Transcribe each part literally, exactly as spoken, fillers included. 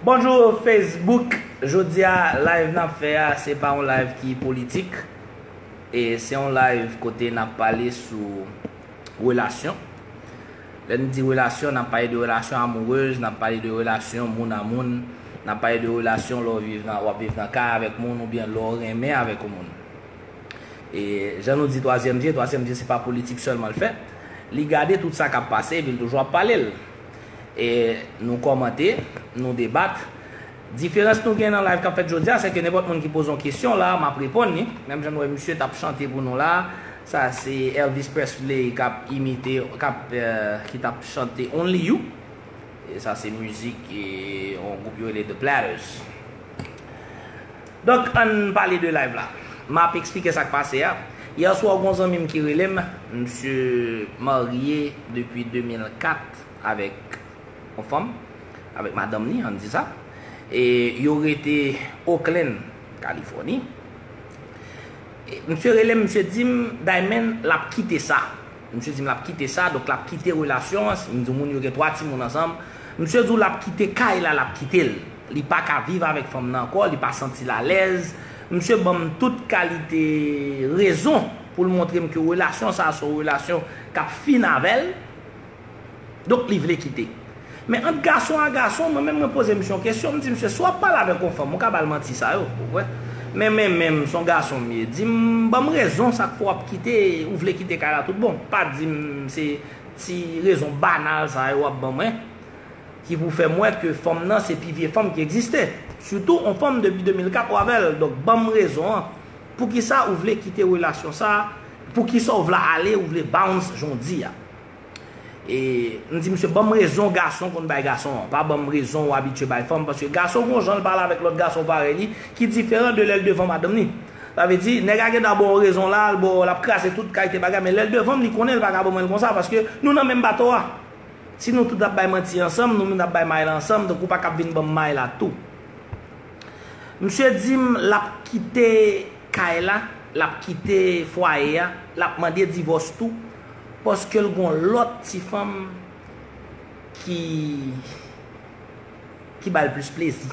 Bonjou Facebook. Jodi a, live n ap fè a, se pa yon live ki politik. E se yon live kote n ap pale sou relasyon. Lè n di relasyon, n ap pale de relasyon amourez, n ap pale de relasyon moun a moun, n ap pale de relasyon lè w viv nan, w ap viv nan kay avèk moun oubyen lè w renmen avèk yon moun. E jan nou di twazyèm je, twazyèm je se pa politik sèlman l fè. Li gade tout sa k ap pase epi l toujou ap pale l. E nou kòmante, nou debat. Diferans nou gen nan live k ap fèt jodi a, se ke nenpòt moun ki poze yon kesyon la, m ap reponn li. Menm jan nou wè misye t ap chante pou nou la, sa se Elvis Presley k ap imite, k ap, eh, ki t ap chante Only You. E sa se mizik, e, yon gwoup yo rele The Platters. Donk, ann pale de live la. M ap eksplike sa k pase a. Yè swa, gon zanmi m ki rele m, misye marye depi de mil kat avèk yon fanm, avèk madanm li, ann di sa. E yo rete Oakland, Kalifòni. E misye rele m, misye di m, Diamond, l ap kite sa. Misye di m l ap kite sa, donk l ap kite relasyon an. M di w moun yo gen twa timoun ansanm. Misye di w l ap kite kay la, l ap kite l. Li pa ka viv avèk fanm nan ankò, li pa santi l alèz. Misye ban m tout kalite rezon pou l montre m ke relasyon sa a se yon relasyon k ap fin avè l. Donk, li vle kite. Men ant gason a gason, mwen menm, mwen poze misye yon kesyon, m di, "Misye, si w ap pale avèk yon fanm, ou ka ba l manti sa yo, ou kwè?" Men, men, menm, se yon gason m ye. Di m, ban m rezon sa k fè w ap kite, ou vle kite kay la tout bon. Pa di m se ti rezon banal sa yo w ap ban mwen, ki pou fè m wè ke fanm nan se pi vye fanm ki egziste. Sitou, yon fanm depi de mil kat ou avè l. Donk, ban m rezon an. Poukisa ou vle kite relasyon sa a? Poukisa ou vle ale, ou vle bounce jan w di a? E m di, "Misye, ban m rezon gason konn bay gason an. Pa ban m rezon ou abitye bay fanm, paske gason gon jan l pale avèk lòt gason parèy li, ki diferan de lè l devan madanm li." Sa vle di, nèg la gen dwa ba w rezon la, l ba w, l ap kraze tout kalite bagay, men lè l devan m, li konnen l pa ka ban mwen l konsa, paske nou nan menm bato a. Si nou tout ap bay manti ansanm, nou menm n ap bay may la ansanm, donk ou pa ka ap vin ban m may la tou. Misye di m l ap kite kay la, l ap kite fwaye a, l ap mande divòs tou, paske l gon lòt ti fanm ki, ki ba l plis plezi.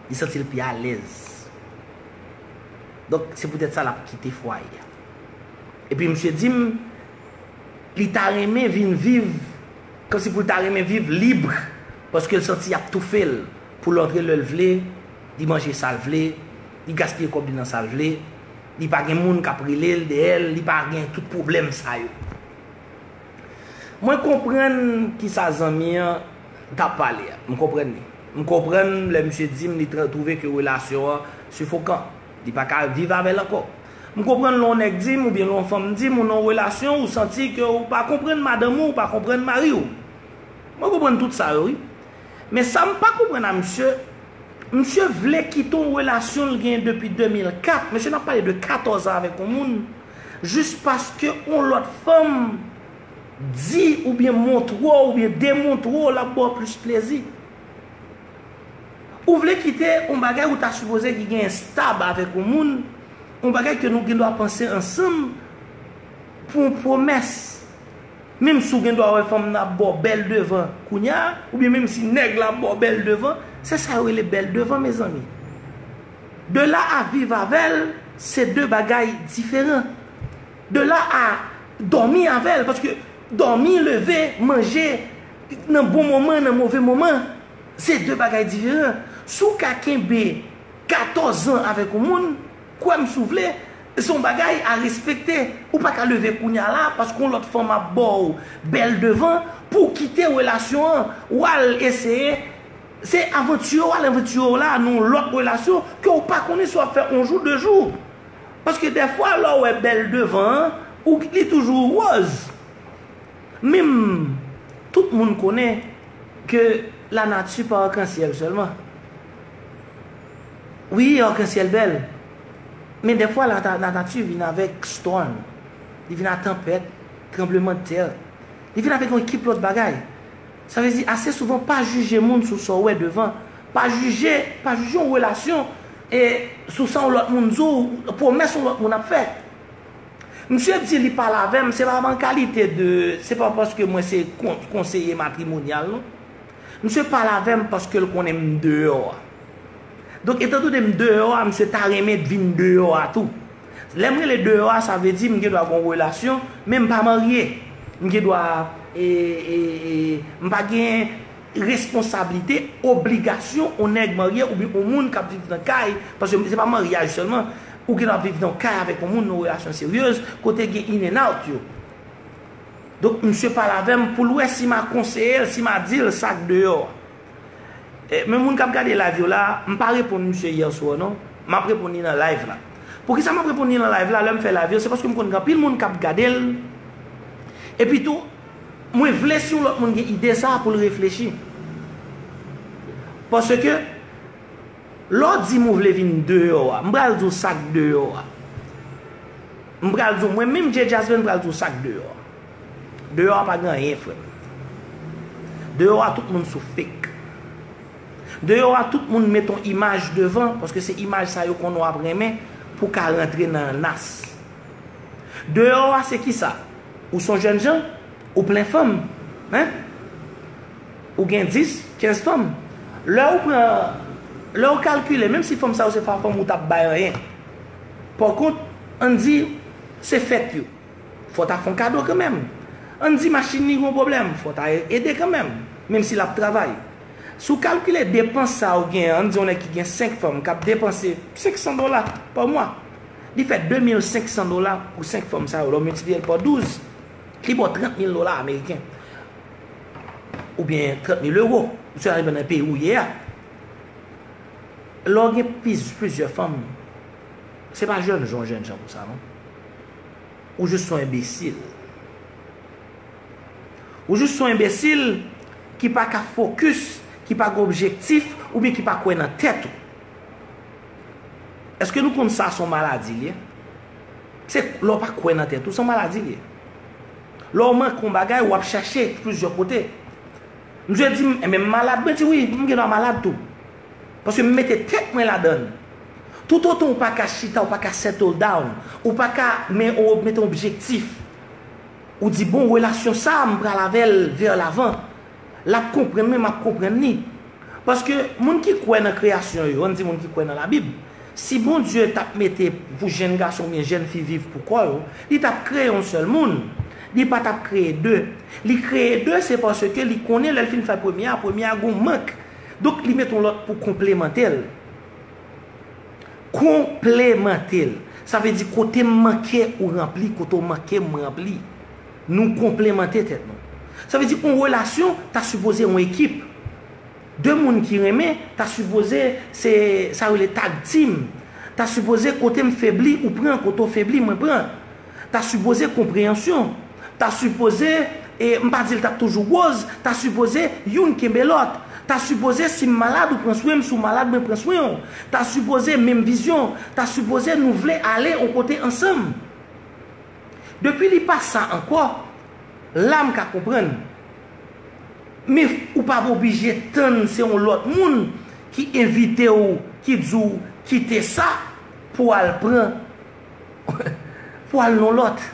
Li santi l pi alèz. Donk, se poutèt sa l ap kite fwaye a. Epi misye di m, li ta renmen vin viv, kòmsi pou l ta renmen viv lib, paske l santi y ap toufe l, pou l antre lè l vle, li manje sa l vle, li gaspiye kòb li nan sa l vle, li pa gen moun k ap rele l dèyè l, li pa gen tout pwoblèm sa yo. Mwen konprann kisa zanmi an t ap pale a. M konprann li. M konprann lè misye di m li tra- twouve ke relasyon an sifokan. Li pa ka viv avè l ankò. M konprann lè yon nèg di m, oubyen lè yon fanm di m, ou nan yon relasyon, ou santi ke ou pa konprann madanm ou, ou pa konprann mari w. Mwen konprann tout sa yo, wi. Men sa m pa konprann a misye, misye vle kite yon relasyon l gen depi de mil kat. Mesye, n ap pale de katòz an avèk yon moun, jis paske yon lòt fanm di oubyen montre w oubyen demontre w l ap ba w plis plezi. Ou vle kite yon bagay ou ta sipoze ki gen estab avèk yon moun, yon bagay ke nou gen dwa panse ansanm pou yon pwomès. Menm si w gen dwa wè fanm nan ap ba w bèl devan kounye a, oubyen menm si nèg la ap ba w bèl devan, se sa yo rele bèl devan, mezanmi. De la a viv avè l, se de bagay diferan. De la a dòmi avè l, paske dòmi, leve, manje, nan bon moman, nan move moman, se de bagay diferan. Si w ka kenbe katòz an avèk yon moun, kwè m si w vle, se yon bagay a respekte. Ou pa ka leve kounye a la, paske yon lòt fanm ap ba w bèl devan, pou w kite relasyon an, w al eseye. Se avanti w al avanti w la nan yon lòt relasyon ke w pa konnen si w ap fè yon jou, de jou. Paske dèfwa, lè w wè bèl devan an, Ou, li toujou wòz. Menm tout moun konnen ke lanati pa akansyèl sèlman. Wi, akansyèl bèl. Men dèfwa, la, lanati vin avèk storm. Li vin ak tanpèt, tranblemanntè. Li vin avèk yon ekip lòt bagay. Sa vle di, ase souvan, pa jije moun sou sa w wè devan. Pa jije, pa jije yon relasyon e sou sa yon lòt moun di w, pwomès yon lòt moun ap fè. Misye di li pale avè m, se pa an kalite de, se pa paske mwen se kon-, konseye matrimonyal, non. Misye pale avè m paske l konnen m deyò a. Donk, etan done m deyò a, misye ta renmen vin deyò a tou. Lè m rele deyò a, sa vle di m gen dwa gen yon relasyon, men m pa marye. M gen dwa, e, e, e, m pa gen responsablite, obligasyon yon nèg marye oubyen yon moun k ap viv nan kay, paske se pa maryaj sèlman, ou gen dwa viv nan kay avèk yon moun nan relasyon seryez, kote gen in and out yo. Donk, misye pale avè m pou l wè si m a konseye l, si m a di l sa k deyò a. E, men moun k ap gade live yo la, m pa reponn misye yè swa, non. M ap reponn li nan live la. Poukisa m ap reponn li nan live la, lè m fè live yo, se paske m konn gen anpil moun k ap gade l. Epi tou, mwen vle si yon lòt moun gen ide sa a pou l reflechi. Paske, lè w di m ou vle vin deyò a, m pral di w sa k deyò a. M pral di w, mwen menm Djay Jasmine, m pral di w sa k deyò a. Deyò a pa gen anyen, frè m. Deyò a tout moun sou fake. Deyò a tout moun met yon imaj devan, paske se imaj sa yo konnen w ap renmen pou w ka rantre nan nas. Deyò a se kisa? Ou se yon jènjan, ou plen fanm, en? Ou gen dis, kenz fanm. Lè ou pran, lè ou kalkile, menm si fanm sa yo se pa fanm ou t ap bay anyen. Pakont, ann di, se fèt yo. Fò w ta fè yon kado kanmenm. Ann di machin li gen yon pwoblèm, fò w ta ede kanmenm, menm si l ap travay. Si w kalkile depans sa ou gen, ann di yon nèg ki gen senk fanm k ap depanse senk san dola pa mwa, li fè de mil senk san dola pou senk fanm sa yo, lè w miltipliye l pa douz, li ba w trant mil dola ameriken. Oubyen trant mil ewo, sa depann nan peyi ou ye a. Lè w gen pliz-, plizyè fanm, se pa jènjan w jènjan pou sa, non. Ou jis yon enbesil. Ou jis yon enbesil ki pa ka fokis, ki pa gen objektif, oubyen ki pa kwè nan tèt ou. Èske nou konn sa se yon maladi li ye? Se lè w pa kwè nan tèt ou, se yon maladi li ye. Lè w manke yon bagay, w ap chache plizyè kote. Misye di m, enben m malad, mwen di wi, m gen dwa malad tou. Paske m mete tèt mwen ladan l. Toutotan ou pa ka chita, ou pa ka settle down, ou pa ka men, ou mete yon objektif, ou di, bon, relasyon sa a, m pral avè l vers l'avant. L ap konprann mwen, m ap konprann li. Paske moun ki kwè nan kreyasyon yo, ann di moun ki kwè nan Labib, si Bondye t ap mete pou jèn gason oubyen jèn fi viv pou kò yo, li t ap kreye yon sèl moun. Li pa t ap kreye de. Li kreye de, se paske li konnen lè l fin fè premye a, premye a gen yon mank. Donk, li mete yon lòt pou konplemante l. Konplemante l. Sa vle di kote m manke, ou ranpli, kote w manke, m ranpli. Nou konplemante tèt nou. Sa vle di yon relasyon ta sipoze yon ekip. De moun ki renmen, ta sipoze se, sa rele tag team. Ta sipoze kote m febli, ou pran, kote w febli, mwen pran. Ta sipoze konpreyansyon. Ta sipoze, e, m pa di l t ap toujou wòz, ta sipoze youn kenbe lòt. Ta sipoze si m malad, ou pran swen m, si w malad, mwen pran swen w. Ta sipoze menm vizyon. Ta sipoze nou vle ale yon kote ansanm. Depi li pa sa ankò, la m ka konprann. Men ou pa oblije tann se yon lòt moun ki envite w, ki di w kite sa pou w al pran, pou w al nan lòt.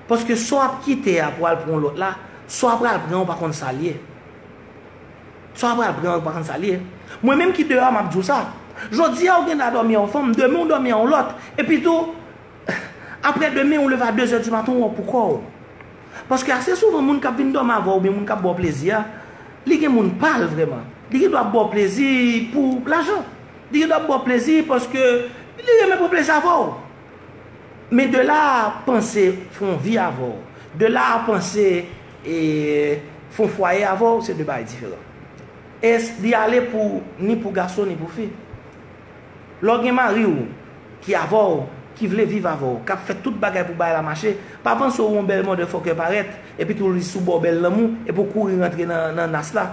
Paske sa w ap kite a pou w al pran yon lòt la, sa w ap pral pran ou pa konn sa l ye. Sa w ap pral pran ou pa konn sa l ye. Mwen menm ki deyò a m ap di w sa. Jodi a ou gen dwa dòmi a yon fanm, demen ou dòmi a yon lòt. Epi tou, apre demen ou leve a de zè di maten ou wè w pou kò w. Paske ase souvan moun k ap vin dòmi avè w oubyen moun k ap ba w plezi a, li gen moun pa l vrèman. Li gen dwa ap ba w plezi pou lajan. Li gen dwa ap ba w plezi paske li renmen pran plezi avè w. Men de la a panse fè yon vi avè w, de la a panse, e, fè yon fwaye avè w, se de bagay diferan. E s-, li ale pou, ni pou gason, ni pou fi. Lè w gen mari w ki avè w, ki vle viv avè w, k ap fè tout bagay pou bagay la mache, pa panse w yon bèl motherfucker parèt, epi tou li sou ba w bèl lanmou, epi w kouri rantre nan, nan nas la.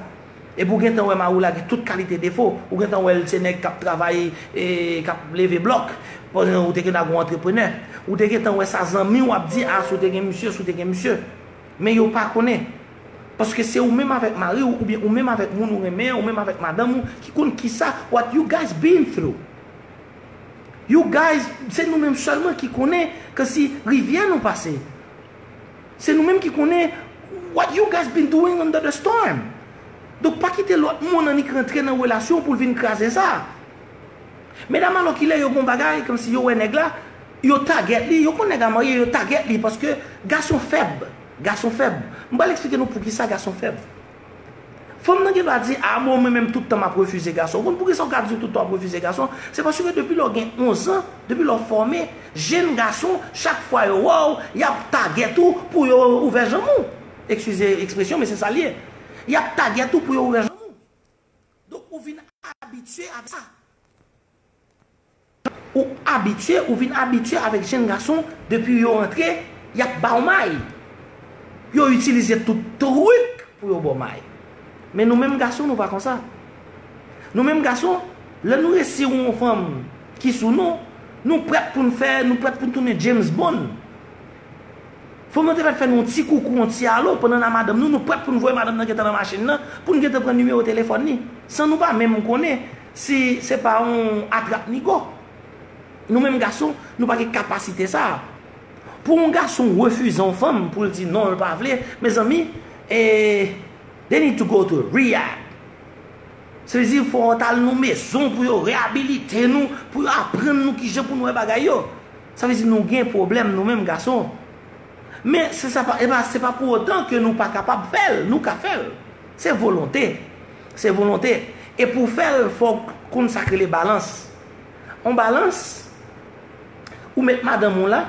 Epi w gentan wè mari w la gen tout kalite defo, ou gentan wè l se nèg k ap travay, e, k ap leve blòk, pandan ou te gentan gon antreprenè. Ou te gentan wè sa zanmi w ap di, a, si w te gen misye, si w te gen misye. Men yo pa konnen. Paske se ou menm avèk mari w, oubyen ou menm avèk moun ou renmen, ou menm avèk madanm ou, ki konn kisa, what you guys been through. You guys, se nou menm sèlman ki konnen ke si rivyè nou pase. Se nou menm ki konnen what you guys been doing under the storm. Donk, pa kite lòt moun annik rantre nan relasyon pou l vin kraze sa. Medam, alòkilè, yo gon bagay, kòmsi yo wè nèg la, yo target li, yo konn nèg la marye, yo target li, paske gason fèb, gason fèb. M pral eksplike nou poukisa gason fèb. Fanm nan gen dwa di, a, bon, mwen menm tout tan m ap refize gason. Ou konn poukisa w ka di w tout tan w ap refize gason? Se paske depi lè w gen onz an, depi lè w fòme, jenn gason, chak fwa yo wè w, y ap target ou pou yo ouvè janm ou. Eskize ekspresyon, men se sa l ye. Y ap target ou pou yo ouvè janm ou. Donk, ou vin abitye avèk sa. Ou abitye, ou vin abitye avèk jenn gason, depi yo rantre, y ap ba w may. Yo itilize tout trik pou yo ba w may. Men nou menm gason, nou pa konsa. Nou menm gason, lè nou resi yon fanm ki sou nou, nou prèt pou n fè, nou prèt pou n tounen James Bond. Fò nou te mèt fè nou yon ti koukou, yon ti alo, pandan n a madanm nou, nou prèt pou n voye madanm nan gentan nan machin nan, pou n gentan pran nimewo telefòn li. San nou pa menm konnen si se pa yon atrap nigo. Nou menm gason, nou pa gen kapasite sa a. Pou yon gason refize yon fanm, pou l di non, l pa vle, mezanmi, e, they need to go to rehab. Sa vle di fò w t al nan mezon pou yo reyabilite nou, pou yo aprann nou kijan pou nou wè bagay yo. Sa vle di nou gen pwoblèm nou menm gason. Men se sa pa, e pa, se pa pou otan ke nou pa kapab fè l, nou ka fè l. Se volonte. Se volonte. E pou w fè l, fò w konn sa k rele balans. On balans, ou met madanm ou la,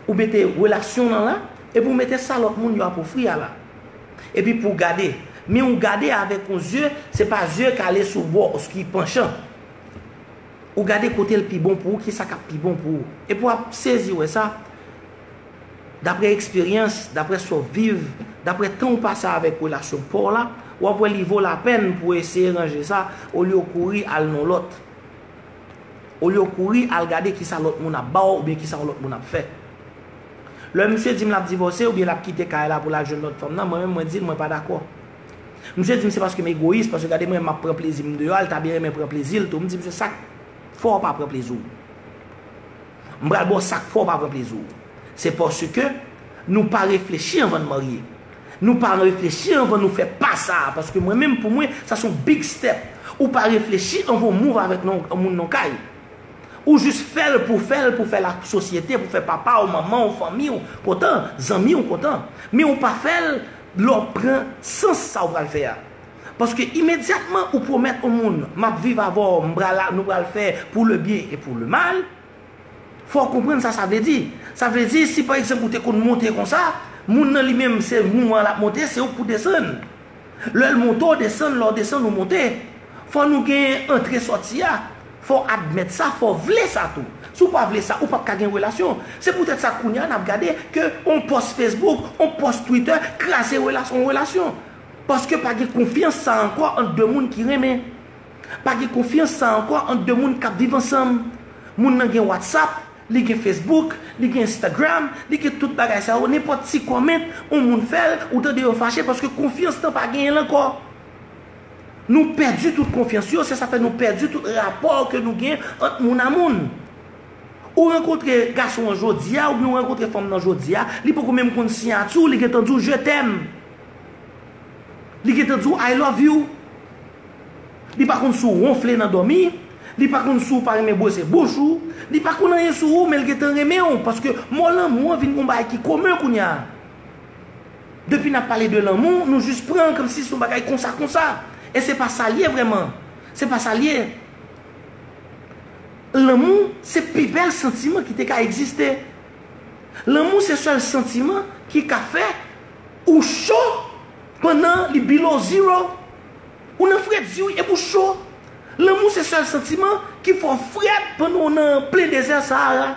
ou mete relasyon w lan la, epi ou mete sa lòt moun yo ap ofri a la. Epi pou w gade. Men ou gade avèk yon zye, se pa zye k ale sou bò ki panchan. Ou gade kote l pi bon pou ou, kisa k ap pi bon pou ou. Epi w ap sezi wè sa, daprè eksperyans, daprè sa w viv, daprè tan w pase avèk relasyon pa w la, w ap wè li vo lapèn pou w eseye ranje sa, olye w kouri al nan lòt. Olye w kouri al gade kisa lòt moun ap ba w oubyen kisa yon lòt moun ap fè. Lè misye di m l ap divòse oubyen l ap kite kay la pou l al jwenn lòt fanm nan, mwen menm mwen di l mwen pa dakò. Misye di m se paske m egoyis, paske gade mwen m ap pran plezi m deyò a, l ta byen renmen pran plezi l tou. M di misye sa k fè w pa pran plezi w. M pral ba w sa k fè w pa pran plezi w. Se paske nou pa reflechi anvan n marye. Nou pa reflechi anvan nou fè pa sa a, paske mwen menm pou mwen, sa se yon big step. Ou pa reflechi anvan w move avèk non, moun nan kay. Ou jis fè l pou fè l, pou fè lasosyete, pou fè papa w, manman w, fanmi w kontan, zanmi w kontan. Men ou pa fè l lè w pran sans sa w pral fè a. Paske imedyatman ou pwomèt yon moun, m ap viv avè w, m pral, nou pral fè pour le bien et pour le mal, fò w konprann sa sa vle di. Sa vle di, si pa egzanp ou te konn monte konsa, moun nan li menm se mouman l ap monte, se ou k pou desann. Lè l monte, w desann, lè w desann, ou monte. Fò nou gen antre sòti a. Fò w admèt sa, fò w vle sa tou. Si w pa vle sa, ou p ap ka gen relasyon. Se poutèt sa kounye a n ap gade ke on pòs Facebook, on pòs Twitter kraze relasyon, on relasyon. Paske pa gen konfyans sa ankò ant de moun ki renmen. Pa gen konfyans sa ankò ant de moun k ap viv ansanm. Moun nan gen WhatsApp, li gen Facebook, li gen Instagram, li gen tout bagay sa yo. Nenpòt ti comment yon moun fè l, ou tande yo fache paske konfyans lan pa genyen l ankò. Nou pèdi tout konfyans yo, se sa fè nou pèdi tout rapò ke nou gen ant moun a moun. Ou rankontre gason an jodi a, oubyen ou rankontre fanm nan jodi a, li poko menm konn siyati w, li gentan di w je t'aime. Li gentan di w I love you. Li pa konn si w wonfle nan dòmi, li pa konn si w pa renmen bwose bouch ou, li pa konn anyen sou ou, men l gentan renmen w, paske mo lanmou an vin yon bagay ki komen kounye a. Depi n ap pale de lanmou, nou jis pran l kòmsi se yon bagay konsa konsa. E se pa sa l ye vrèman. Se pa sa l ye. Lanmou se pi bèl santiman ki te ka egziste. Lanmou se sèl santiman ki ka fè ou cho pandan li below zero. Ou nan fredi wi, epi w cho. Lanmou se sèl santiman ki fè w frèt pandan w nan plen dezè Sahara.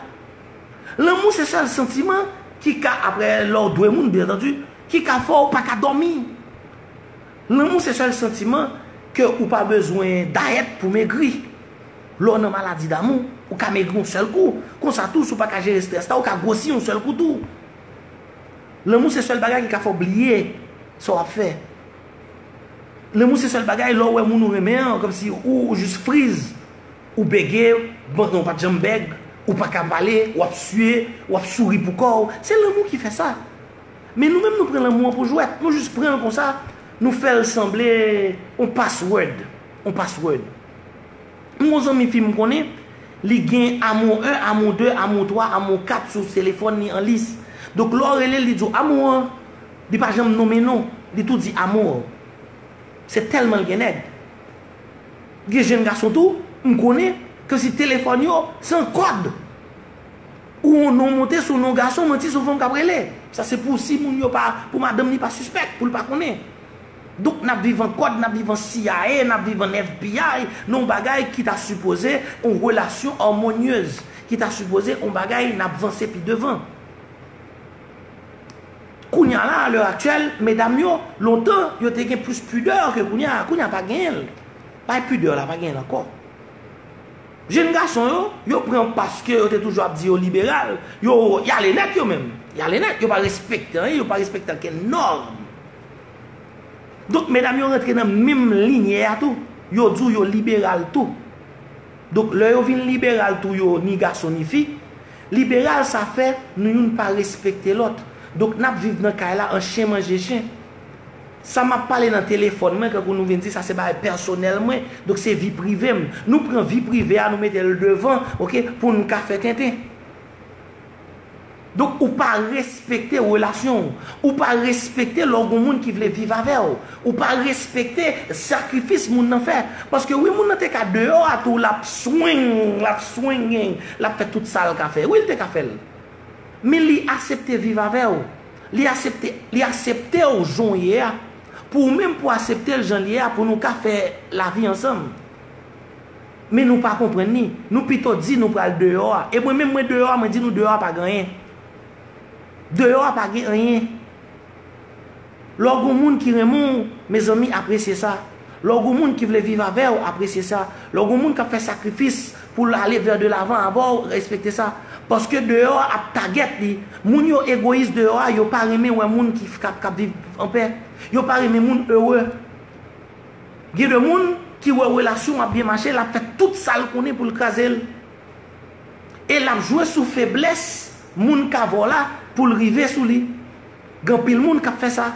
Lanmou se sèl santiman ki ka, apre lè w dwe moun, byen antandi, ki ka fè w pa ka dòmi. Lanmou se sèl santiman ke ou pa bezwen dayèt pou megri. Lè w nan maladi damou, ou ka megri yon sèl kou. Konsa tou, si w pa ka jere estrès la, ou ka gwosi yon sèl kou tou. Lanmou se sèl bagay ki ka fè w bliye sa w ap fè. Lanmou se sèl bagay, lè w wè moun ou renmen an, kòmsi ou, ou jis friz, ou bege, bon, non, ou pa t janm bèg, ou pa ka pale, w ap siye, w ap souri pou kò w. Se lanmou ki fè sa. Men nou menm, nou pran lanmou an pou jwèt. Nou jis pran l konsa, nou fè l sanble yon password. Yon password. M gon zanmi fi m konnen, li gen Amour un, Amour deux, Amour trois, Amour quatre sou telefòn li an lis. Donk, lè w rele l, li di w Amour an, li pa janm nonmen non, li tou di Amour. Se tèlman l gen nèg. Gen jèn gason tou, m konnen, ke si telefòn yo, se an kòd. Ou yon non monte sou non gason, manti sou fanm k ap rele. Sa se pou si moun yo pa, pou madanm li pa sispèk, pou l pa konnen. Donk, n ap viv an kòd, n ap viv an C I A, n ap viv an F B I, nan yon bagay ki ta sipoze yon relasyon armonyez, ki ta sipoze yon bagay n ap vanse pi devan. Kounye a la, a lè aktyèl, medam yo, lontan, yo te gen plis pidè ke kounye a. Kounye a pa genyen l. Bay pidè la, pa genyen l ankò. Jèn gason yo, yo pran paske yo te toujou ap di yo liberal, yo, y ale nèt yo menm. Y ale nèt, yo pa respekte anyen, yo pa respekte okenn nòm. Donk, medam yo rantre nan menm linyè a tou. Yo di w yo liberal tou. Donk, lè yo vin liberal tou, yo, ni gason ni fi, liberal sa fè nou youn pa respekte lòt. Donk, n ap viv nan kay la an chen manje chen. Sa m ap pale nan telefòn mwen, kankou nou vin di, sa se bagay pèsonèl mwen, donk se vi prive m. Nou pran vi prive a, nou mete l devan, oke, pou n ka fè tenten. Donk, ou pa respekte relasyon w. Ou pa respekte lè w gon moun ki vle viv avè w. Ou pa respekte sakrifis moun nan fè. Paske wi, moun nan te ka deyò a tou, l ap swing, l ap swinging, l ap fè tout sa l ka fè. Wi, l te ka fè l. Men li aksepte viv avè w. Li aksepte, li aksepte w jan w ye a. Pou ou menm pou aksepte l jan l ye a, pou nou ka fè lavi ansanm. Men nou pa konprann li. Nou pito di nou pral deyò a. E mwen menm mwen deyò a, mwen di nou deyò a pa gen anyen. Deyò a pa gen anyen. Lè w gon moun ki renmen w, mezanmi, apresye sa. Lè w gon moun ki vle viv avè w, apresye sa. Lè w gon moun k ap fè sakrifis pou l ale vè de lavan avè w, respekte sa. Paske deyò a ap tagèt li. Moun yo egoyis deyò a, yo pa renmen wè moun ki, k ap, k ap viv anpè. Yo pa renmen moun ere. Gen de moun ki wè relasyon w ap byen mache, l ap fè tout sa l konnen pou l kraze l. E l ap jwe sou feblès moun k avè w la pou l rive sou li. Gen anpil moun k ap fè sa.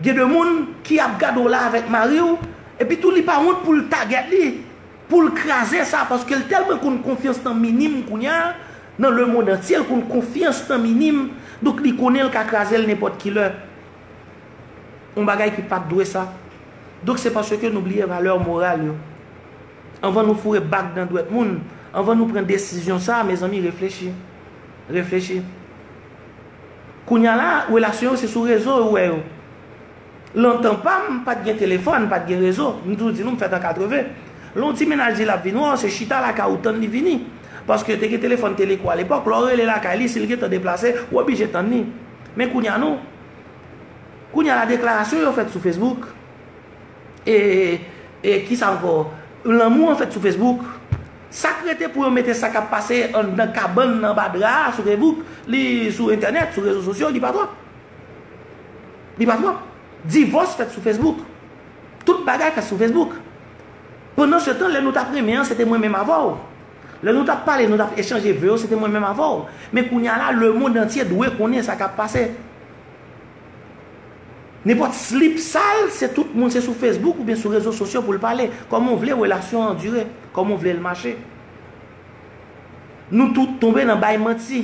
Gen de moun ki ap gade w la avèk mari w, epi tou li pa wont pou l tagèt li, pou l kraze sa, paske l tèlman konn konfyans nan minim kounye a, nan lemonn antye, l konn konfyans nan minim, donk li konnen l ka kraze l nenpòt ki lè. Yon bagay ki pa t dwe sa. Donk, se paske nou bliye valè moral yo. Anvan nou foure bag nan dwèt moun, anvan nou pran desizyon sa, mezanmi, reflechi. Reflechi. Kounye a la, relasyon yo se sou rezo ou wè yo. Lontan pa m, pa t gen telefòn, pa t gen rezo. M toujou di nou, m fèt an katreven. Lè yon ti mennaj di l ap vin wè w, se chita lakay ou tann li vini. Paske te gen telefòn Teleco alepòk, lè w rele lakay li, si l gentan deplase, ou oblije tann li. Men kounye a non. Kounye a la, deklarasyon yo fèt sou Facebook. E, e kisa ankò? Lanmou an fèt sou Facebook. Sa k rete pou yo mete sa k ap pase anndan kabann nan anba dra a sou Facebook, li sou entènèt, sou rezo sosyo, li pa twòp. Li pa twòp. Divòs fèt sou Facebook. Tout bagay fèt sou Facebook. Pandan se tan, lè nou t ap renmen an, se te mwen menm avè w. Lè nou t ap pale, nou t ap echanje ve yo, se te mwen menm avè w. Men kounye a la, lemonn antye dwe konnen sa k ap pase. Nenpòt slip sal, se tout moun, se sou Facebook oubyen sou rezo sosyo pou l pale. Kòman w vle relasyon an dire? Kòman w vle l mache? Nou tout tonbe nan bay manti.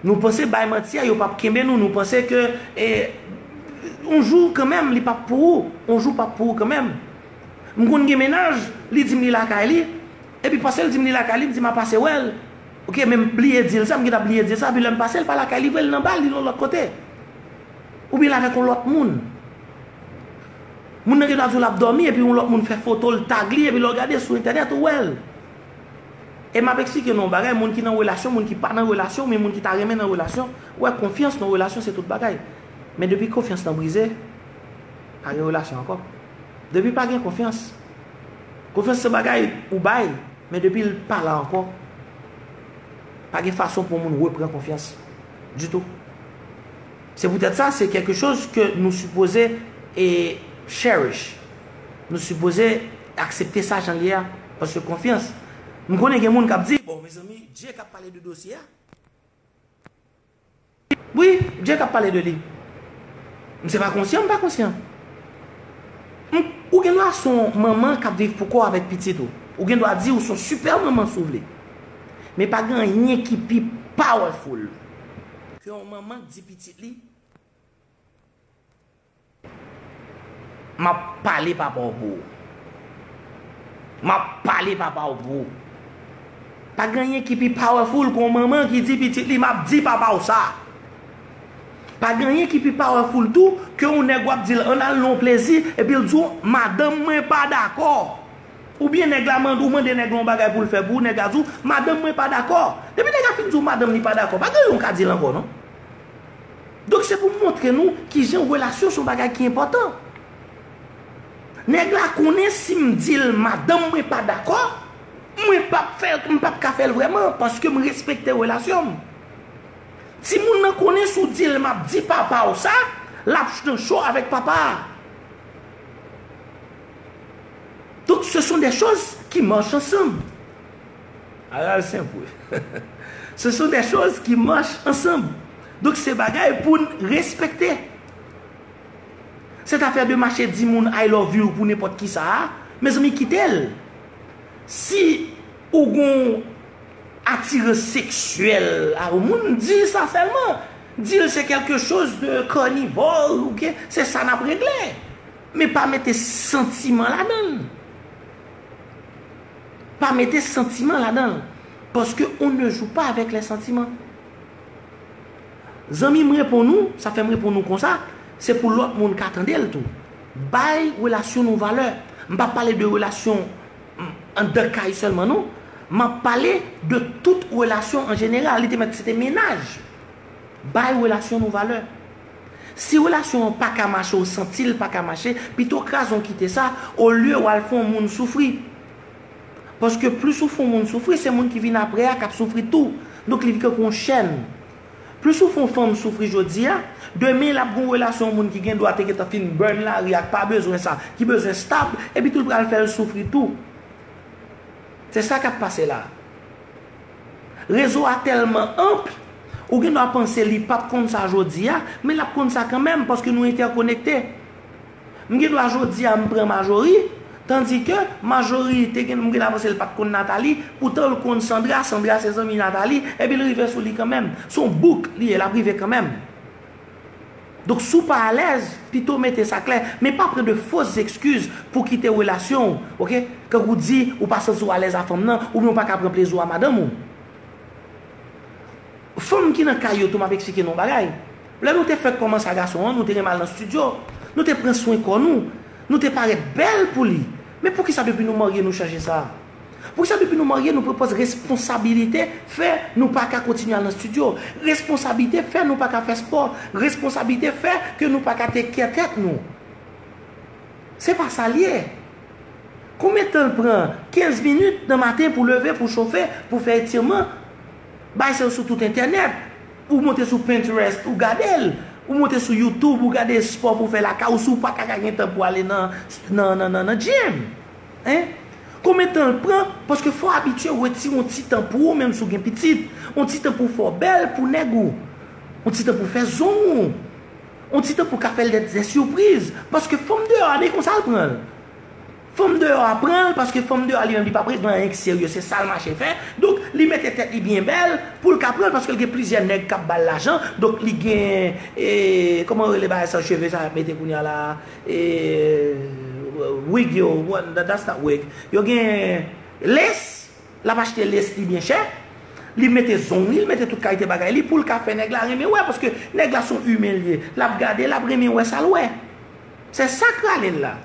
Nou panse bay manti a, yo p ap kenbe nou. Nou panse ke, e, yon jou kanmenm, li p ap pou ou. Yon jou p ap pou ou kanmenm. M konn gen mennaj, li di m li lakay li, epi paske l di m li lakay li, m di m a pase wè l. Oke, men m bliye di l sa, m gentan bliye di l sa, epi lè m pase, l pa lakay li vre, l nan bal, li nan lòt kote. Oubyen l avèk yon lòt moun. Moun nan gentan di w l ap dòmi, epi yon lòt moun fè foto, l tag li, epi lè w gade sou entènèt, ou wè l. E m ap eksplike nou yon bagay, moun ki nan relasyon, moun ki pa nan relasyon, men moun ki ta renmen nan relasyon, ou wè, konfyans nan relasyon se tout bagay. Men depi konfyans lan brize, pa gen relasyon ankò. Depi pa gen konfyans, konfyans se bagay ou bay, men depi l pa la ankò, pa gen fason pou yon moun reprann konfyans ditou. Se poutèt sa, se quelque chose que nou sipoze e cherish. Nou sipoze aksepte sa jan l ye a. Paske konfyans. M konnen gen moun k ap di, bon, mezanmi, Dye k ap pale de dosye a. Wi, Dye k ap pale de li. M se pa konsyan, m pa konsyan. M, ou gen dwa se yon manman k ap viv pou kò w avèk pitit ou. Ou gen dwa di ou se yon super manman si w vle. Men pa gen anyen ki pi powerful ke yon manman k di pitit li, "M ap pale papa w pou ou. M ap pale papa w pou ou." Pa gen anyen ki pi powerful ke yon manman ki di pitit li, "M ap di papa w sa." Pa gen anyen ki pi powerful tou ke yon nèg w ap di l, "Ann al nan yon plezi," epi l di w, "Madanm mwen pa dakò." Oubyen nèg la mande, ou mande nèg la yon bagay pou l fè pou ou, nèg la di w, "Madanm mwen pa dakò." Depi nèg la fin di w madanm li pa dakò, pa gen anyen w ka di l ankò, non. Donk, se pou m montre nou kijan relasyon se yon bagay ki enpòtan. Nèg la konnen si m di l madanm mwen pa dakò, mwen p ap fè l, m p ap ka fè l vrèman, paske m respekte relasyon m. Timoun nan konnen si w di l m ap di papa w sa, l ap nan cho avèk papa a. Donc, ce sont des choses qui marchent ensemble. Aral senpwe. Ce sont des choses qui marchent ensemble. Donk, se bagay pou n respekte. Cette affaire de mache di moun "I love you" pou nenpòt ki sa a, mezanmi, kite l. Si ou gon atirans seksyèl a yon moun, di l sa sèlman. Di l se quelque chose de carnivore, ou ke se sa n ap regle. Men pa mete santiman ladan l. Pa mete santiman ladan l. Paske on ne joue pas avec les sentiments. Zanmi m reponn ou, sa fè m reponn ou konsa, se pou lòt moun ka tande l tou. Bay relasyon nou valè. M p ap pale de relasyon, mm, anndan kay sèlman, non. M ap pale de tout relasyon an jeneral. Li te mèt se te mennaj. Bay relasyon nou valè. Si relasyon an pa ka mache, ou santi l pa ka mache, pito kraze w kite sa, olye w al fè yon moun soufri. Paske plis ou fè yon moun soufri, se moun ki vin apre a k ap soufri tou. Donk, li vin tankou yon chèn. Plis ou fè yon fanm soufri jodi a, demen l ap gen yon relasyon, yon moun ki gen dwa te gentan fin bòn lari a, k pa bezwen sa, ki bezwen stab, epi tou l pral fè l soufri tou. Se sa k ap pase la. Rezo a tèlman anp, ou gen dwa panse li p ap konn sa jodi a, men l ap konn sa kanmenm, paske nou entèkonekte. M gen dwa jodi a m pran Majori, tandike Majori te gen, m gen dwa panse l pa t konn Nathalie, poutan l konn Sandra, Sandra se zanmi Nathalie, epi l rive sou li kanmenm. Se yon bouk li ye, l ap rive kanmenm. Donk, si w pa alèz, pito mete sa klè, men pa pran de fos ekskiz pou kite relasyon w, oke? Kankou di ou pa santi w alèz a fanm nan, oubyen ou pa ka pran plezi w a madanm ou. Fanm ki nan kay yo tou, m ap eksplike nou yon bagay. Lè nou te fèk kòmanse a gason an, nou te renmen al nan estidyo. Nou te pran swen kò nou. Nou te parèt bèl pou li. Men poukisa depi nou marye, nou chanje sa? Poukisa depi nou marye, nou pran pòz responsabilite fè nou pa ka kontinye al nan estidyo? Responsabilite fè nou pa ka fè spò. Responsabilite fè ke nou pa ka take care tèt nou. Se pa sa l ye. Konbyen tan l pran kenz minit nan maten pou leve, pou chofe, pou fè etirman? Bagay sa yo sou tout entènèt. Ou monte sou Pinterest, ou gade l. Ou monte sou YouTube, ou gade spò pou fè lakay ou, si w pa ta ka gen tan pou ale nan, nan, nan, nan, nan gym. Hein? Konbyen tan l pran? Paske fò w abitye retire yon ti tan pou ou, menm si w gen pitit. Yon ti tan pou w fè w bèl pou nèg ou. Yon ti tan pou w fè zong ou. Yon ti tan pou w ka fè l dè, dè sipriz. Paske fanm deyò a, de konsa l pran l. Fanm deyò a pran l, paske fanm deyò a li menm li pa prè gen anyen k serye, se sa l mache fè. Donk, li mete tèt li byen bèl pou l ka pran l, paske l gen plizyè nèg k ap ba l lajan. Donk, li gen, e, kòman yo rele bagay sa, cheve sa y ap mete kounye a la, e, wig yo, what, that, that's not wig. Yo gen lace, l ap achte lace li byen chè, li mete zong li, li mete tout kalite bagay li pou l ka fè nèg la renmen wè, paske nèg la se yon imen l ye. L ap gade, l ap renmen wè sa l wè. Se sa k rale l la.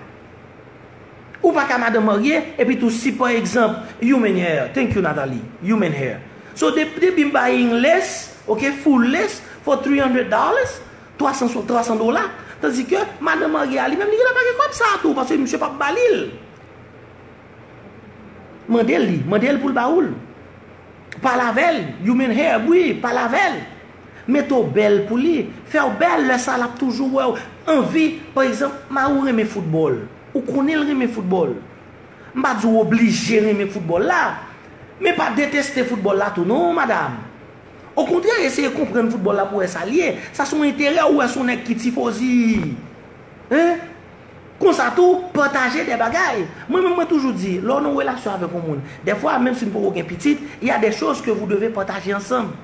Ou pa ka madanm marye, epi tou si pa egzanp, human hair, thank you Nathalie, human hair. So de- depi m buying lace, ok, full lace for three hundred dollars, twa san, twa san dola, tandike madanm marye a li menm li gentan pa gen kòb sa a tou, paske misye p ap ba li l. Mande l li, mande l pou l ba ou l. Pale avè l, human hair, wi, pale avè l. Mete w bèl pou li, fè w bèl, lè sa l ap toujou wè w anvi. Pa egzanp, mari w renmen foutbòl, ou konnen l renmen foutbòl. M pa di w oblije renmen foutbòl la, men pa deteste foutbòl la tou non, madanm. Okontrè, eseye konprann foutbòl la pou w wè sa l ye. Sa se yon enterè ou wè se yon nèg ki tifozi. Hein? Konsa tou, pataje de bagay. Mwen menm mwen toujou di, lè w nan yon relasyon avèk yon moun, dèfwa, menm si n poko gen pitit, il y a des choses que vous devez partager ensemble.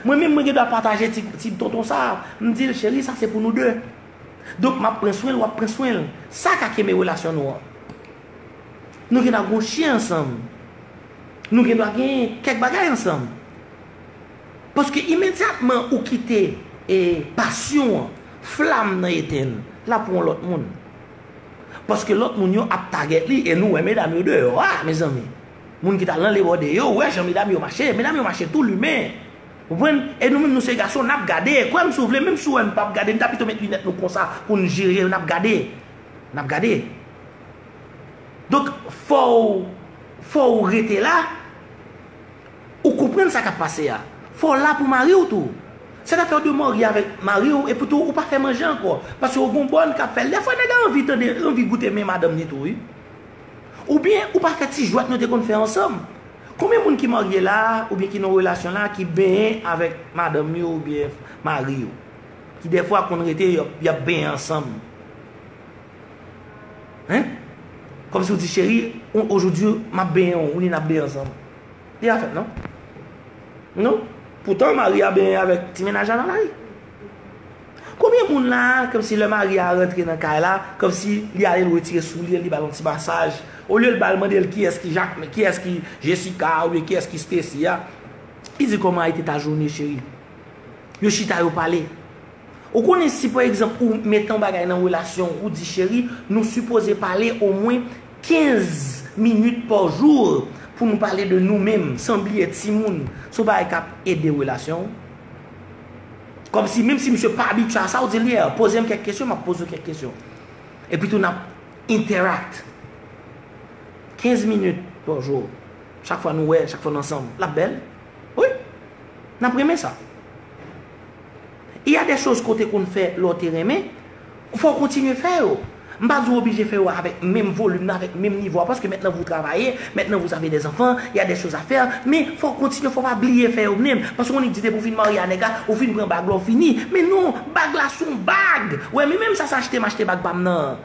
Mwen menm mwen gen dwa pataje ti, ti tonton sa a, m di l, cheri, sa se pou nou de. Donk, m ap pran swen l, w ap pran swen l. Sa ka kenbe relasyon nou an. Nou gen dwa gwochi ansanm. Nou gen dwa gen kèk bagay ansanm. Paske imedyatman ou kite e, pasyon an, flam nan etenn, l ap pran yon lòt moun. Paske lòt moun yo ap tagèt li e nou wè medam yo deyò a, mezanmi. Moun ki t al nan lebòde yo, ou wè jan medam yo mache, medam yo mache tou limen. Ou konprann? E nou menm nou se gason, n ap gade. Kwè m si w vle, menm si w wè n p ap gade, n ta pito met linèt nou konsa pou n jere, n ap gade. N ap gade. Donk, fò w, fò w rete la, ou konprann sa k ap pase a. Fò w la pou mari w tou. Sètadi fè w de marye avèk mari w, epi tou, ou pa fè manje ankò. Paske w gen yon bòn k ap fè l. Dèfwa, nèg la anvi tande, anvi goute men madanm li tou, wi. Oubyen, ou pa fè ti jwèt nou te konn fè ansanm. Konbyen moun ki marye la, oubyen ki nan relasyon la, ki benyen avèk madanm yo oubyen mari yo? Ki dèfwa konn rete, y ap, y ap benyen ansanm. Hein? Kòmsi w di, cheri, on- aujourd'hui, m ap benyen w, ou ni n ap benyen ansanm. Li pa fèt, non? Non? Poutan, mari a benyen avèk ti mennaj la nan lari. Konbyen moun la, kòmsi lè mari a rantre nan kay la, kòmsi li ale l retire soulye l, li ba l yon ti masaj. Olye l ba l mande l kiyès ki Jak, kiyès ki Jessica, oubyen kiyès ki Stacy a, li di, comment a été ta journée, chérie? Yo chita, yo pale. Ou konnen si pa egzanp ou mete yon bagay nan relasyon w, ou di cheri, nou sipoze pale omwen kenz minit pa jou pou nou pale de nou menm, san bliye timoun. Se yon bagay k ap ede relasyon w. Kòmsi menm si misye pa abitye a sa, ou di l, yeah, poze m kèk kesyon, m ap poze w kèk kesyon. Epi tou n ap interact. Kenz minit pa jou. Chak fwa nou wè, chak fwa nou ansanm, l ap bèl. Wi. N ap renmen sa. Il y a des choses ke w te konn fè lè w te renmen, fò w kontinye fè yo. M pa di w oblije fè yo avèk menm volim nan, avèk menm nivo a, paske maintenant vous travaillez, maintenant vous avez des enfants, il y a des choses à faire, men fò w kontinye, fò w pa bliye fè yo menm. Paske w konn di depi w fin marye a nèg la, ou fin pran bag la, w fini. Men non, bag la se yon bag. Wè, men menm sa, sa achte m achte bag pa m nan.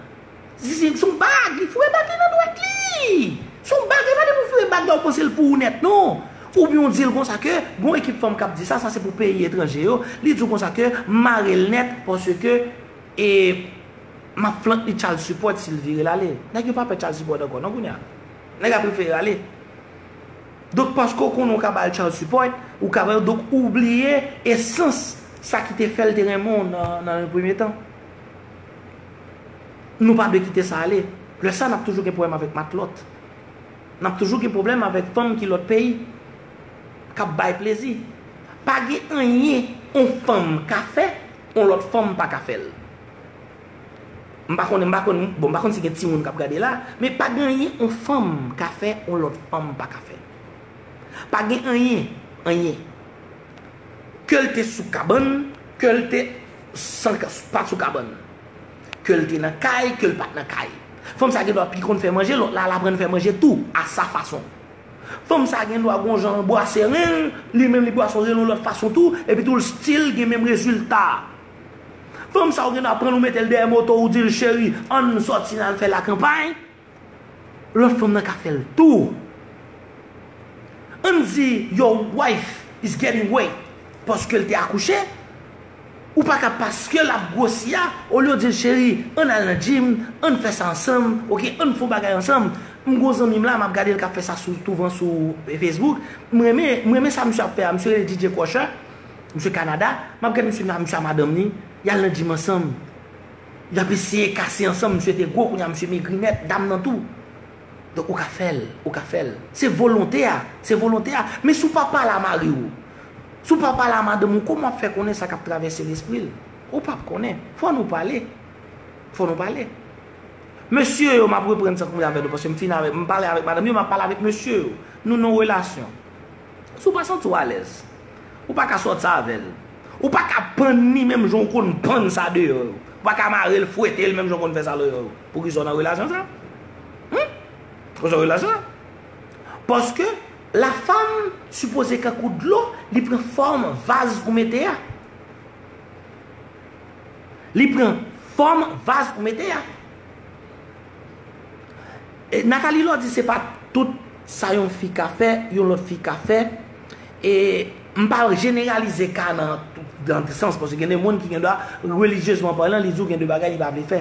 Zizi, se yon bag, li foure bag li nan dwèt li. Se yon bag, e pa depi w foure bag la, w panse l pou ou nèt, non. Oubyen w di l konsa ke, gon ekip fanm k ap di sa, sa se pou peyi etranje yo, li di w konsa ke, mare l nèt, paske, e, m ap flank li child support si l vire l ale. Nèg yo pa pè child support ankò, non, kounye a. Nèg la prefere ale. Donk, paske w konnen w ka ba l child support, ou ka ba l, donk, ou bliye esans sa ki te fè l te renmen w nan, nan yon premye tan. Nou pa dwe kite sa ale. Lè sa, n ap toujou gen pwoblèm avèk matlòt. N ap toujou gen pwoblèm avèk fanm ki lòt peyi, k ap bay plezi. Pa gen anyen yon fanm ka fè, yon lòt fanm pa ka fè l. M pa konnen, m pa konn, bon, m pa konn si gen timoun k ap gade la, men pa gen anyen yon fanm ka fè, yon lòt fanm pa ka fè. Pa gen anyen, anyen. Ke l te sou kabann, ke l te san, pa t sou kabann. Ke l te nan kay, ke l pa t nan kay. Fanm sa gen dwa pi konn fè manje, lòt la, l aprann fè manje tou, a sa fason. Fanm sa gen dwa gon jan bwase ren l, li menm li bwase ren l yon lòt fason tou, epi tou l still gen menm rezilta. Fanm sa ou gen dwa pran l ou mete l dèyè moto ou di l, cheri, ann sòti n al fè lakanpay. Lòt fanm nan ka fè l tou. Ann di your wife is getting weight paske l te akouche. Ou pa ka paske l ap gwosi a, olye w di l, cheri, ann al nan gym, ann fè sa ansanm, oke, ann fè yon bagay ansanm. M gon zanmi m la, m ap gade l k ap fè sa sou, touvan sou Facebook. M renmen, m renmen sa misye ap fè a. Misye rele D J Crusher. Misye Kanada. M ap gade misye, misye a madanm li. Y al nan gym ansanm. Y ap eseye kase ansanm. Misye te gwo, kounye a misye megri nèt. Dam nan tou. Donk, ou ka fè l, ou ka fè l. Se volonte a, se volonte a. Men si w pa pale a mari w, si w pa pale a madanm ou, kòman w ap fè konnen sa k ap travèse lespri l? Ou p ap konnen. Fò nou pale. Fò nou pale. Mesye yo, m ap reprann sa kounye a avè nou, paske m fin avè, m pale avèk madanm yo, m ap pale avèk mesye yo. Nou nan relasyon. Si w pa santi w alèz, ou pa ka sòti avè l. Ou pa ka pann li menm jan w konn pann sa deyò yo. Ou pa ka mare l, fwete l menm jan w konn fè sa deyò yo. Poukisa w nan relasyon sa? Hmm? Poukisa w nan relasyon sa? Paske la fanm sipoze kankou dlo, li pran fòm vaz ou mete a. Li pran fòm vaz ou mete a. E Nathalie Lordy, se pa tout sa yon fi ka fè, yon lòt fi ka fè. E m pa jeneralize ka nan, nan sans, paske gen de moun ki gen dwa, relijyezman palan, li di w gen de bagay li pa vle fè.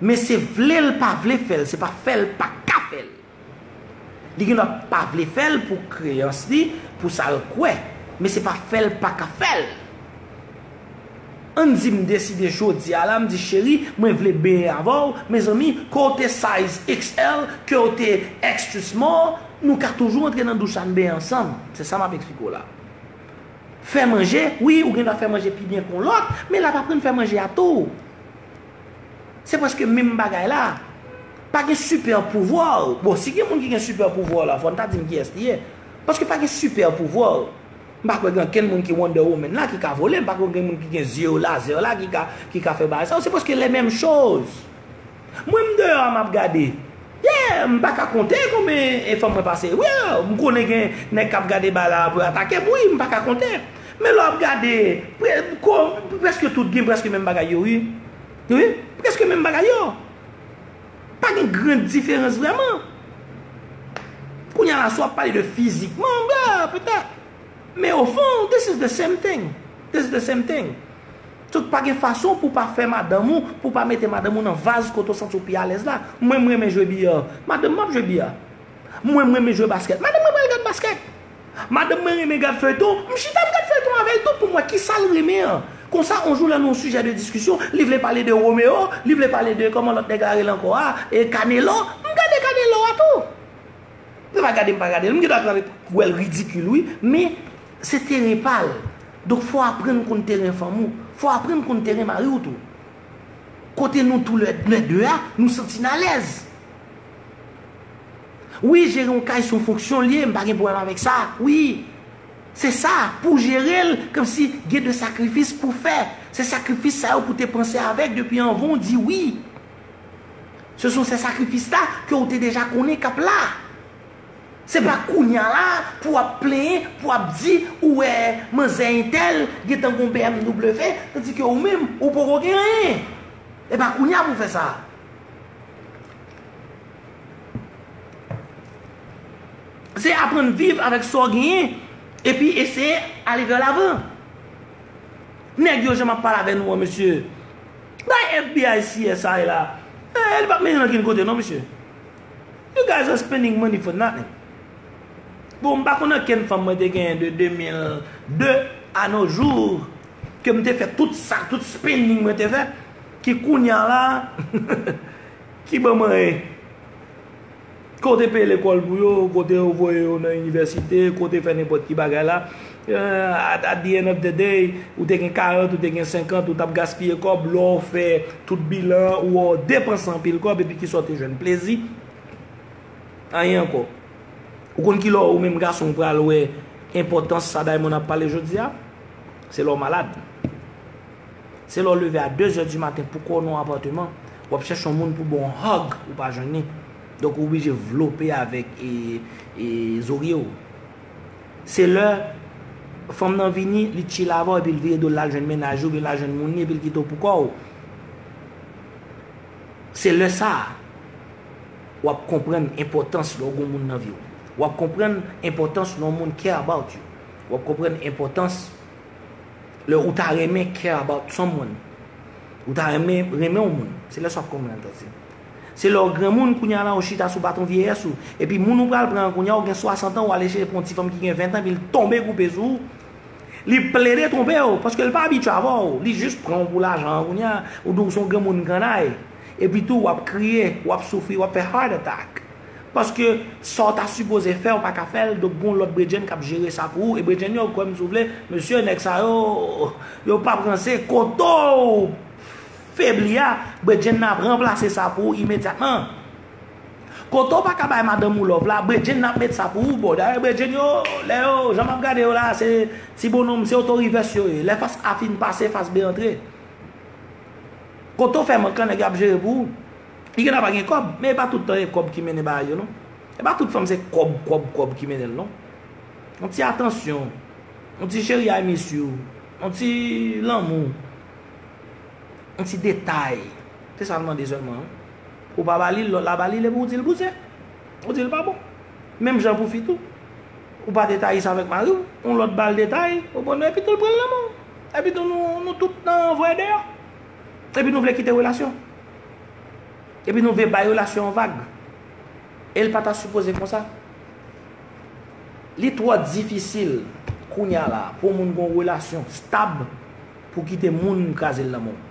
Men se vle l pa vle fè l, se pa fè l pa ka fè l. Li gen dwa pa vle fè l pou kreyans li, pou sa l kwè. Men se pa fè l pa ka fè l. Ann di m deside jodi a la, m di, cheri, mwen vle benyen avè w. Mezanmi, ke w te size X L, ke w te extra small, nou ka toujou antre nan douch la, n benyen ansanm. Se sa m ap eksplike w la. Fè manje, wi, ou gen dwa fè manje pi byen ke yon lòt, men l ap aprann fè manje a tou. Se prèske menm bagay la. Pa gen sipè pouvwa. Bon, si gen moun ki gen sipè pouvwa la, fò n ta di m kiyès li ye. Paske pa gen sipè pouvwa. M pa kwè gen ankenn moun ki Wonder Woman la ki ka vole, m pa kwè gen moun ki gen zye yo lazè la ki ka, ki ka fè bagay sa yo. Se prèske les mêmes choses. Mwen m deyò a m ap gade. Yeah, m pa ka konte konbyen e fanm mwen pase. Wi, m konnen gen nèg k ap gade bagay la pou atake m, wi, m pa ka konte. Men lè w ap gade, pre, ko, prèske tout gen prèske menm bagay yo, wi. Wi, prèske menm bagay yo. Pa gen gran diferans vrèman. Kounye a la, si w ap pale de fizikman, bra, petèt. Men o fon, this is the same thing. This is the same thing. Donk, pa gen fason pou w pa fè madanm ou, pou w pa mete madanm ou nan vaz kote w santi w pi alèz la. Mwen, m renmen jwe biya. Madanm, m ap jwe biya. Mwen, m renmen jwe baskèt. Madanm mwen pral gad baskèt. Madanm mwen renmen gad feyton. M chita, m gad feyton avè l tou pou m wè kisa l renmen an. Konsa, yon jou, lè nou yon sijè de diskisyon, li vle pale de Romeo, li vle pale de, kòman lòt nèg la rele ankò a, e Canelo. M gade Canelo a tou. Mwen pa gade, m pa gade l. M gen dwa wè l ridikil, wi, men se teren pa l. Donk, fò w aprann konn teren fanm ou. Fò w aprann konn teren mari w tou. Kote nou tou lè, lè de a, nou santi n alèz. Wi, jere yon kay se yon fonksyon l ye, m pa gen pwoblèm avèk sa. Wi, se sa, pou w jere l, kòmsi gen de sakrifis pou w fè. Se sakrifis sa yo pou w te panse avèk depi anvan w di wi. Se sont ces sacrifices là ke w te deja konnen k ap la. Se pa kounye a la pou w ap plenyen, pou w ap di ou wè manzè entèl gentan gon B M W, tandike ou menm, ou poko gen anyen. E pa kounye a pou w fè sa. Se aprann viv avèk sa w genyen, epi eseye ale vè lavan. Nèg yo jan m ap pale avè nou an, mesye. Bay F B I C S I la. Eh, li p ap mennen n ankenn kote non, mesye. You guys are spending money for nothing. Bon, m pa konn ankenn fanm mwen te genyen de de mil de à nos jours, ke m te fè tout sa, tout spending mwen te fè, ki kounye a la, ki ban m anyen. Ke w te peye lekòl pou yo, ke w te voye yo nan inivèsite, ke w te fè nenpòt ki bagay la. Eh, at, at the end of the day, ou te gen karant, ou te gen senkant, ou t ap gaspiye kòb, lè w fè tout bilan, ou wè w depanse anpil kòb, epi kisa w te jwenn? Plezi? Anyen ankò. Ou konn ki lè ou menm gason ou pral wè enpòtans sa Diamond ap pale jodi a? Se lè w malad. Se lè w leve a de zè di maten pou kò w nan yon apatman, w ap chèche yon moun pou ba w yon hug, ou pa jwenn li. Donk ou oblije vlope avèk e, e, zorye w. Se lè fanm nan vini, li chill avè w, epi l vire do l, l al jwenn mennaj li, oubyen l al jwenn moun li, epi l kite w pou kò w. Se lè sa a, w ap konprann enpòtans lè w gen yon moun nan vi w. W ap konprann enpòtans lè yon moun care about you. W ap konprann enpòtans lè ou ta renmen care about someone. Ou ta renmen, renmen yon moun. Se lè sa w ap konprann, tande. Se lè w granmoun, kounye a la, ou chita sou baton vyeyès ou. Epi moun ou pral pran an kounye a, ou gen swasant an, ou al chèche pou yon ti fanm ki gen ven an, epi l tonbe koupe sou ou. Li plede twonpe w, paske l pa abitye avè w. Li jis pran w pou lajan an kounye a, ou di w se yon granmoun kannay. Epi tou, w ap kriye, w ap soufri, w ap fè heart attack. Paske sa w ta sipoze fè, w pa ka fè l, donk gon lòt bredjenn k ap jere sa pou ou. E bredjenn yo, kwè m si w vle, mesye, nèg sa yo, yo p ap ranse. Kote w febli a, bredjenn nan ap ranplase sa pou ou imedyatman. Kote w pa ka bay madanm ou love la, bredjenn nan ap met sa pou ou. Bon, dayè bredjenn yo, lè yo, jan m ap gade yo la, se ti bonnonm, se otorivès yo ye. Lè fas A fin pase, fas B antre. Kote w fè mank lan, nèg yo ap jere pou ou. Li gentan pa gen kòb, men e pa tout tan e kòb ki mennen bagay yo, non. E pa tout fanm se kòb, kòb, kòb ki mennen l, non. Yon ti atansyon, yon ti chérie I miss you, yon ti lanmou, yon ti detay. Se sa l mande sèlman, wi. Ou pa ba li l, lòt la ba li l, epi ou di l bouzen. Ou di l pa bon. Menm jan pou fi tou. Ou pa te ta sa avèk mari w, yon lòt ba l detay, ou konprann, epi tou l pran l nan men w. Epi tou nou, nou tout nan voye deyò. Epi nou vle kite relasyon. Epi nou vle bay relasyon an vag. E l pa ta sipoze konsa. Li twò difisil kounye a la pou yon moun gen yon relasyon stab pou kite moun kraze l nan men w.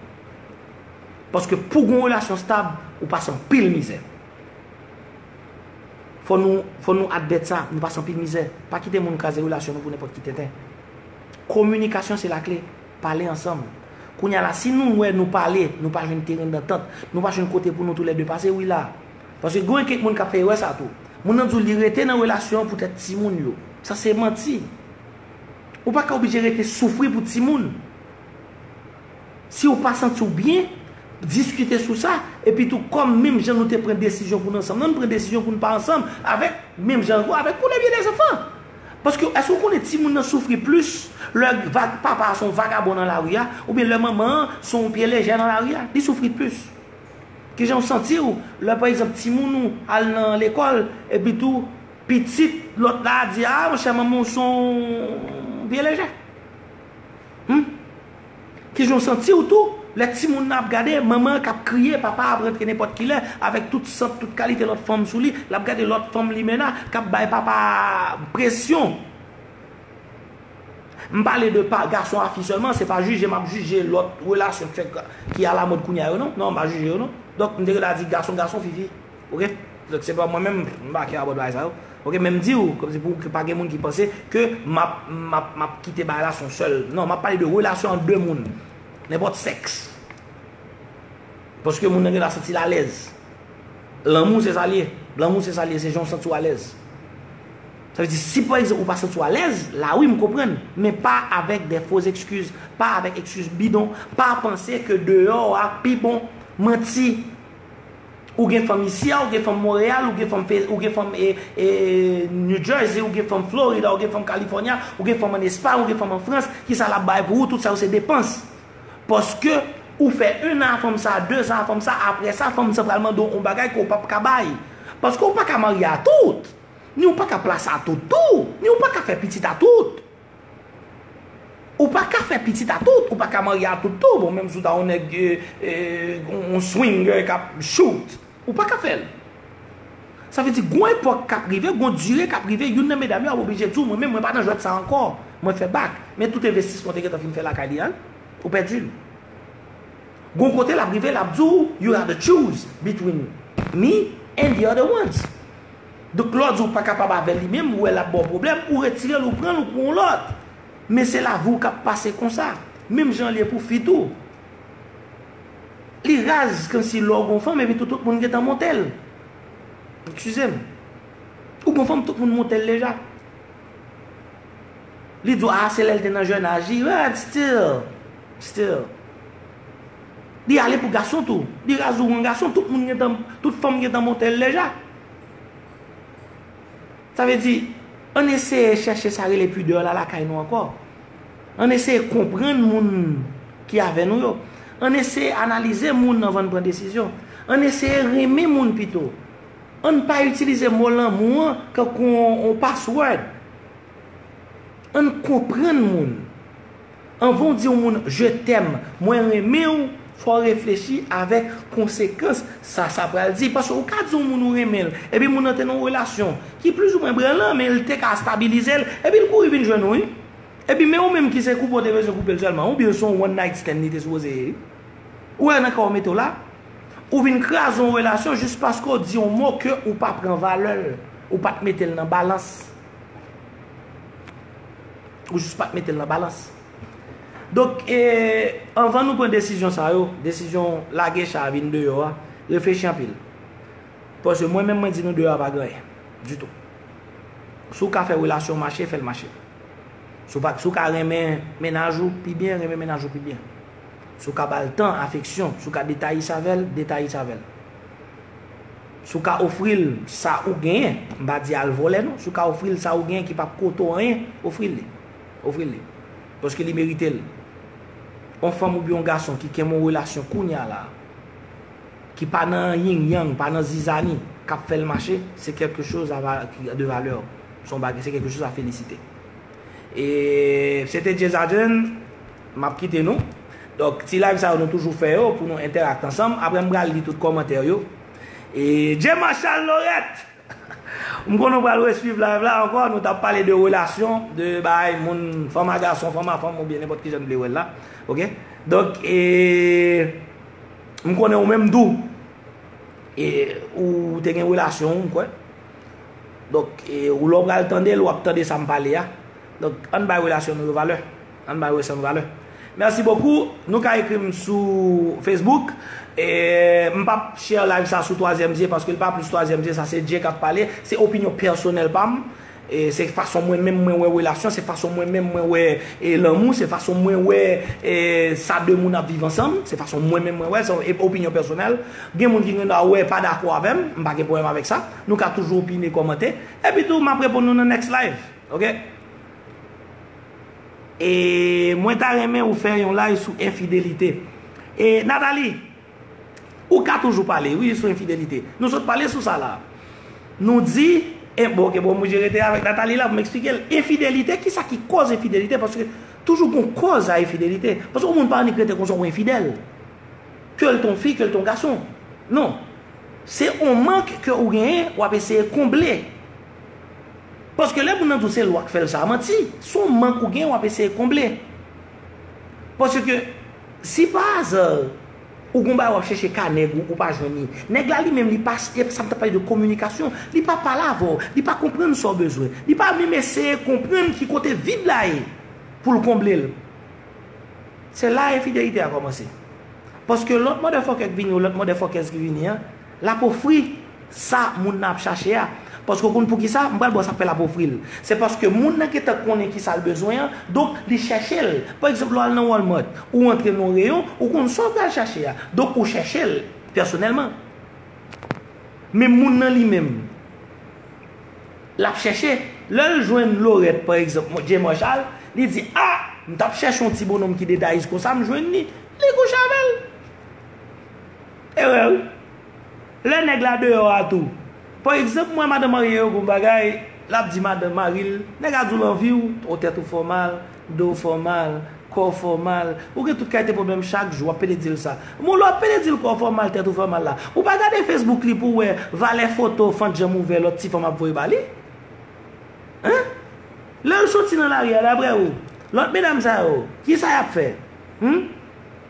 Paske pou gen yon relasyon stab, ou pase anpil mizè. Fò nou, fò nou admèt sa, nou pase anpil mizè. Pa kite moun kraze relasyon nou pou nenpòt ki tenten. Kominikasyon se lakle. Pale ansanm. Kounye a la, si nou wè nou pale, nou pa jwenn teren dantant, nou pa jwenn kote pou nou toulède pase, wi la. Paske gen kèk moun k ap fè erè sa tou. Moun nan di w li rete nan relasyon an poutèt timoun yo. Sa se manti. Ou pa ka oblije rete soufri pou timoun. Si w pa santi w byen, diskite sou sa, epi tou kòm menm jan nou te pran desizyon pou n ansanm nan, n pran desizyon pou n pa ansanm avèk menm jan avèk pou le byen dè zanfan. Paske èske w konnen timoun nan soufri plis lè vag, papa a se yon vagabon nan lari a, oubyen lè manman an se yon pye lejè nan lari a? Li soufri plis. Kijan w santi w lè, pa egzanp, timoun ou al nan lekòl, epi tou, pitit lòt la di, "A, monchè, manman w se yon pye lejè"? Hmm? Kijan w santi w tou lè timoun nan ap gade manman an k ap kriye, papa a ap rantre nenpòt kilè avèk tout sant, tout kalite lòt fanm sou li, l ap gade lòt fanm limena k ap bay papa a presyon? M pale de pa gason a fi sèlman, se pa jije m ap jije lòt relasyon k fèt, ki alamòd kounye a yo non. Non, m pa jije yo non. Donk, m te gentan di gason, gason, fi, fi. Oke? Donk, se pa mwen menm, m pa kè abòd bagay sa yo. Oke, men m di w, kòmsi pou pa gen moun ki panse ke m ap, m ap, m ap kite bagay la se yon sèl. Non, m ap pale de relasyon ant de moun. Nenpòt sèks. Paske moun nan gentan santi l alèz. Lanmou se sa l ye. Lanmou se sa l ye, se jan w santi w alèz. Sa vle di, si pa egzanp ou pa santi w alèz, la wi m konprann, men pa avèk de fo ekskiz, pa avèk ekskiz bidon, pa panse ke deyò a pi bon, manti. Ou gen fanm isi a, ou gen fanm Monreyal, ou gen fanm, ou gen fanm e, e, New Jersey, ou gen fanm Florida, ou gen fanm California, ou gen fanm an Espay, ou gen fanm an Frans, kisa l ap bay pou ou, tout sa yo se depans. Paske ou fè en an a fanm sa, de zan a fanm sa, apre sa, fanm sa pral mande w yon bagay ke w p ap ka bay. Paske w pa ka marye a tout, ni w pa ka plase a tout tou, ni w pa ka fè pitit a tout. Ou pa ka fè pitit a tout, ou pa ka marye a tout tou. Bon, menm si w ta yon nèg, e, e, yon swinger k ap shoot, ou pa ka fè l. Sa vle di, gon epòk k ap rive, gon dire k ap rive, youn nan medam yo ap oblije di w, "Mwen menm, mwen pa nan jwèt sa ankò. Mwen fè bak." Men tout envestisman w te gentan fin fè lakay li a, ou pèdi l. Gon kote l ap rive, l ap di w, "You have to choose between me and the other ones." Donk, lè w di w pa kapab avè l li menm, ou wè l ap ba w pwoblèm, ou retire l, ou pran l, ou pran yon lòt. Men se lavi w k ap pase konsa. Menm jan l ye pou fi tou. Li raz kòmsi lè w gon fanm epi tou tout moun gentan monte l. Eskize m. Ou gon fanm, tout moun monte l deja. Li di w, a, se lè l te nan jèn aj li, but still, still. Li ale pou gason tou. Li raz ou gon gason, tout moun gentan, tout fanm gentan monte l deja. Sa vle di, ann eseye chèche sa rele pidè la lakay nou ankò. Ann eseye konprann moun ki avè nou yo. Ann eseye analize moun anvan n pran desizyon. Ann eseye renmen moun pito. Ann pa itilize mo lanmou an kankou yon, yon password. Ann konprann moun. Anvan w di yon moun, "Je t'aime, mwen renmen w," fò w reflechi avèk konsekans sa sa pral di. Paske ou ka di yon moun ou renmen l, epi moun nan te nan yon relasyon ki plizoumwen branlan, men l te ka estabilize l, epi l kouri vin jwenn ou, wi. Epi men ou menm ki se koupe w te bezwen koupe l sèlman, oubyen se yon one night stand li te sipoze ye, wi. Ou wè nan ka w mete w la. Ou vin kraze yon relasyon jis paske w di yon mo ke ou pa pran valè l, ou pa t mete l nan balans. Ou jis pa t mete l nan balans. Donk, e, anvan nou pran desizyon sa yo, desizyon lage cha vin deyò a, reflechi anpil. Paske mwen menm, mwen di nou deyò a pa gen anyen ditou. Si w ka fè relasyon mache, fè l mache. Si w pa, si w ka renmen mennaj ou pi byen, renmen mennaj ou pi byen. Si w ka ba l tan, afeksyon, si w ka detayis avè l, detayis avè l. Si w ka ofri l sa ou genyen, m pa di al vòlè non, si w ka ofri l sa ou genyen ki p ap koute w anyen, ofri l li. Ofri l li. Paske li merite l. Yon fanm oubyen yon gason ki kenbe yon relasyon kounye a la, ki pa nan yin yang, pa nan zizani, k ap fè l mache, se quelque chose à va- de valeur. Se yon bagay, se quelque chose à féliciter. E se te Jay Zaden, m ap kite nou. Donk, ti live sa yo nou toujou fè yo pou nou entèrakte ansanm. Apre m pral li tout kòmantè yo. E Jay Marshall Lorette, m konnen w pral reswiv live la ankò. Nou t ap pale de relasyon, de bagay moun, fanm a gason, fanm a fanm, oubyen nenpòt ki jan n vle wè l la. Oke? Donk, e, m konnen ou menm tou, e, ou te gen relasyon w, m kwè. Donk, e, ou lè w pral tande l, w ap tande sa m pale a. Donk, ann bay relasyon nou yo valè. Ann bay relasyon nou valè. Mèsi bokou. Nou ka ekri m sou Facebook. E, m p ap share live sa sou twazyèm zye, paske l pa plis twazyèm zye, sa se Dye k ap pale. Se opinyon pèsonèl pa m. E, se fason mwen menm mwen wè relasyon, se fason mwen menm mwen wè, e, lanmou, se fason mwen wè, e, sa de moun ap viv ansanm, se fason mwen menm mwen wè, se yon opinyon pèsonèl. Gen moun ki gen dwa wè pa dakò avè m, m pa gen pwoblèm avèk sa. Nou ka toujou opine, kòmante. Epi tou, m ap reponn nou nan next live. Oke? E mwen ta renmen ou fè yon live sou enfidelite. E Nathalie, ou ka toujou pale, wi, sou enfidelite. Nou sot pale sou sa la. Nou di, e, bon, oke, bon, mwen rete avèk Nathalie la pou m eksplike l. Enfidelite, kisa ki kòz enfidelite? Paske toujou gon kòz a enfidelite. Paske yon moun pa annik rete konsa ou enfidèl. Ke l te yon fi, ke l te yon gason. Non. Se yon mank ke ou genyen, w ap eseye konble. Paske lè moun nan di w se lwa k fè l sa, manti. Se yon mank ou genyen, w ap eseye konble. Paske si pa aza, ou gon bagay w ap chèche ka nèg ou, ou pa jwenn li. Nèg la li menm, li pa, e sa m t ap pale de kominikasyon, li pa pale avè w, li pa konprann sa w bezwen. Li pa menm eseye konprann ki kote vid la ye pou l konble l. Se la enfidelite a kòmanse. Paske lòt motherfucker k vini ou lòt motherfuckers ki vini an, l ap ofri sa moun nan ap chache a. Paske w konn poukisa? M pral ba w sa k fè l ap ofri l. Se paske moun nan gentan konnen kisa l bezwen an, donk li chèche l. Pa egzanp, lè w al nan Walmart, ou antre nan yon reyon, ou konn sa w pral chache a. Donk ou chèche l, pèsonèlman. Men moun nan li menm, l ap chèche. Lè l jwenn Lorette, pa egzanp, Jay Marshall, li di, a, m t ap chèche yon ti bonòm ki detayis konsa, m jwenn li. Li kouche avè l. Erè, wi. Lè nèg la deyò a tou. Pa egzanp, mwen, madanm marye yo, gon bagay, l ap di madanm mari l, nèg a di w l anvi w, o tèt ou fè w mal, do w fè w mal, kò w fè w mal, ou gen tout kalite pwoblèm chak jou, w ap pede di l sa. Bon, lè w ap pede di l kò w fè w mal, tèt ou fè w mal la, ou pa gade Facebook li pou w wè valè foto fannjanm ouvè lòt ti fanm ap voye ba li? Hein? Lè l soti nan lari a, daprè ou, lòt medam sa yo, kisa y ap fè? Hmm?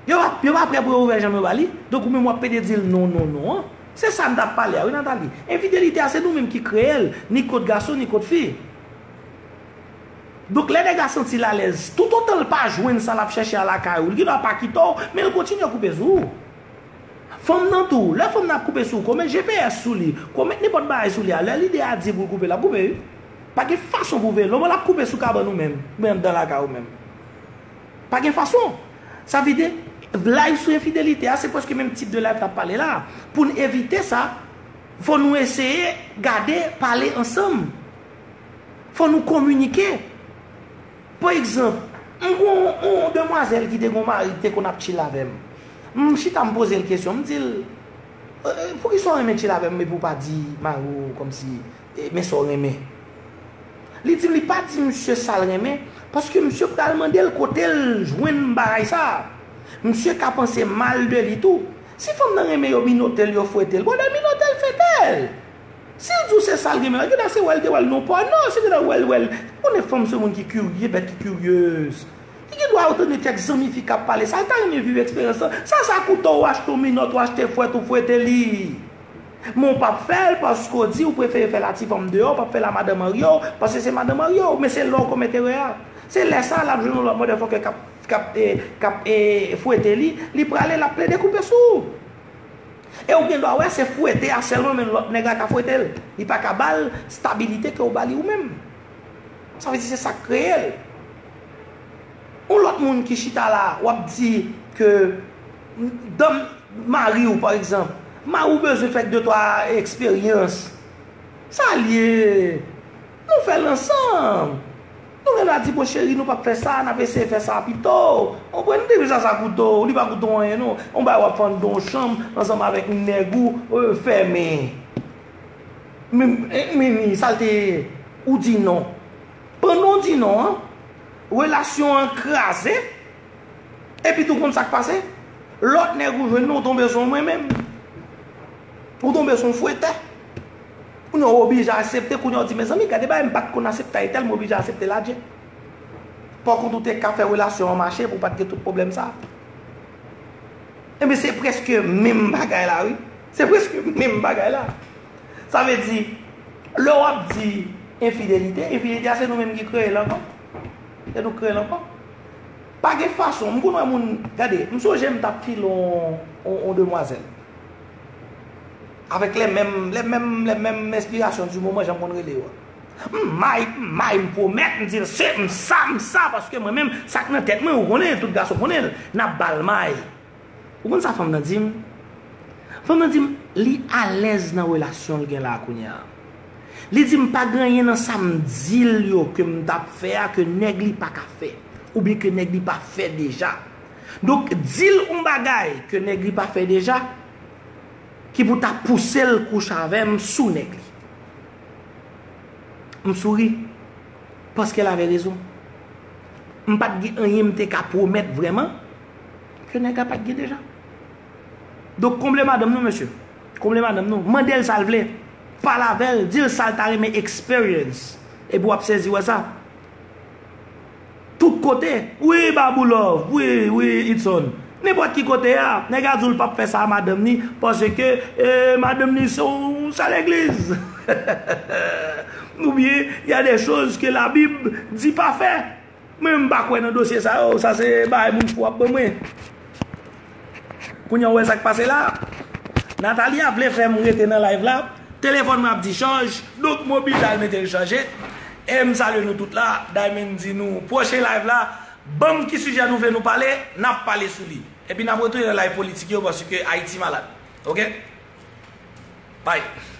Yo pa, yo pa prè pou yo ouvè janm yo ba li. Donk ou menm w ap pede di l non, non, non an. Se sa n t ap pale a, wi, Nathalie. Enfidelite a, se nou menm ki kreye l, ni kot gason, ni kot fi. Donk lè nèg la santi l alèz, toutotan l pa jwenn sa l ap chèche a lakay ou, li gendwa pa kite w, men l kontinye koupe sou ou. Fanm nan tou, lè fanm nan ap koupe sou ou, ko met G P S sou li, ko met nenpòt bagay sou li a, lè lide a di pou l koupe, l ap koupe, wi. Pa gen fason pou w veye l, omen l ap koupe sou kabann ou menm, oubyen anndan lakay ou menm. Pa gen fason. Sa vle di, live sou enfidelite a, se prèske menm tip de live n ap pale la. Pou n evite sa, fò nou eseye gade, pale ansanm. Fò nou kominike. Pa egzanp, m gon yon demwazèl ki te gon mari ki te konn ap chill avè m. M chita m poze l kesyon, m di l, "E, e, poukisa w renmen chill avè m epi w pa di mari w kòmsi, e, men sa w renmen?" Li di m li pa di misye sa l renmen, paske misye pral mande l kote l jwenn bagay sa. Misye ka panse mal de li tou. Si fanm nan renmen yo minote l, yo fwete l, brother, minote l, fete l. Si l di w se sa l renmen, gendwa se wè l te wè l nan pòno, se gendwa wè l, wè l. Ou konnen fanm se moun ki kirye, bèt ki kiryez. Ki gen dwa yo tande kèk zanmi fi k ap pale sa, l ta renmen viv eksperyans lan. Sa, sa koute w achte yon minòt, ou achte fwèt, ou fwete li. Men w p ap fè l paske w di ou prefere fè la ti fanm deyò, w p ap fè la madan marye w, paske se madan marye w, men se lè w komèt erè a. Se lè sa a, l ap jwenn yon lòt motherfucker k ap, k ap, e, k ap, e, fwete li, li prale, l ap plede koupe sou ou. E ou gen dwa wè se fwete a sèlman, men lòt nèg la ka fwete l. Li pa ka ba l stabilite ke w ba li ou menm. Sa vle di se sa k kreye l. Yon lòt moun ki chita la, w ap di ke dan mari w, pa egzanp, mari w bezwen fè de twa eksperyans. Sa l ye? Nou fè l ansanm. Nou gen dwa di, bon, cheri, nou p ap fè sa, n ap eseye fè sa pito. Ou konprann? Depi sa, sa koute w, li pa koute w anyen, non. Yon bagay w ap fè anndan yon chanm ansanm avèk nèg ou, e, fèmen. Men, men, men, sa l te ye, ou di non. Pandan w di non an, relasyon an kraze, epi tou konn sa k pase? Lòt nèg ou jwenn nan, ou tonbe sou mwen menm. Ou tonbe sou yon fwetè. Kounye a w oblije aksepte, kounye a w di, mezanmi, gade bagay m pa t konn aksepte, e tèlman oblije aksepte ladje. Pòkont ou te ka fè relasyon an mache pou w pa t gen tout pwoblèm sa. Ebyen, se prèske menm bagay la, wi. Se prèske menm bagay la. Sa vle di, lè w ap di enfidelite, enfidelite a se nou menm ki kreye l ankò. Se nou k kreye l ankò. Pa gen fason, m konn wè moun, gade, m sonje m t ap file on, on, on demwazèl. Avèk les mêmes, les mêmes, les mêmes inspirations du moment, jan m konn rele yo a. M may, m may, m pwomèt, m di l se m sa, m sa, paske mwen menm, sa k nan tèt mwen, ou konnen, tout gason konnen l, n ap ba l may. Ou konn sa fanm nan di m? Fanm nan di m, li alèz nan relasyon l gen la a kounye a. Li di m pa gen anyen nan sa m di l yo ke m t ap fè a ke nèg li pa ka fè, oubyen ke nèg li pa fè deja. Donk, di l yon bagay ke nèg li pa fè deja, ki pou ta pouse l kouche avè m sou nèg li. M souri, paske l avè rezon. M pa t gen anyen m te ka pwomèt vrèman ke nèg la pa t gen deja. Donk, konble madanm nou, mesye. Konble madanm nou. Mande l sa l vle. Pale avè l, di l sa l ta renmen experience. Epi w ap sezi wè sa. Tout kote. Wi, Babou Love. Wi, wi, Itson. Nenpòt ki kote a, nèg a di w l p ap fè sa a madanm ni, paske, e, madanm ni se yon sè legliz. Oubyen, y a des choses que la Bible dit pas faire. Mwen, m pa kwè nan dosye sa yo, sa se bagay moun fou ap ban mwen. Kounye a, w wè sa k pase la? Natalia vle fè m rete nan live la. Telefòn mwen ap dichaj, donk m oblije al mete l chanje. E m salye nou tout la. Diamond di nou, pwochen live la, ban m ki sijè nou vle nou pale, n ap pale sou li. Epi n ap retounen nan live politik yo, paske Ayiti malad. Oke? Bye.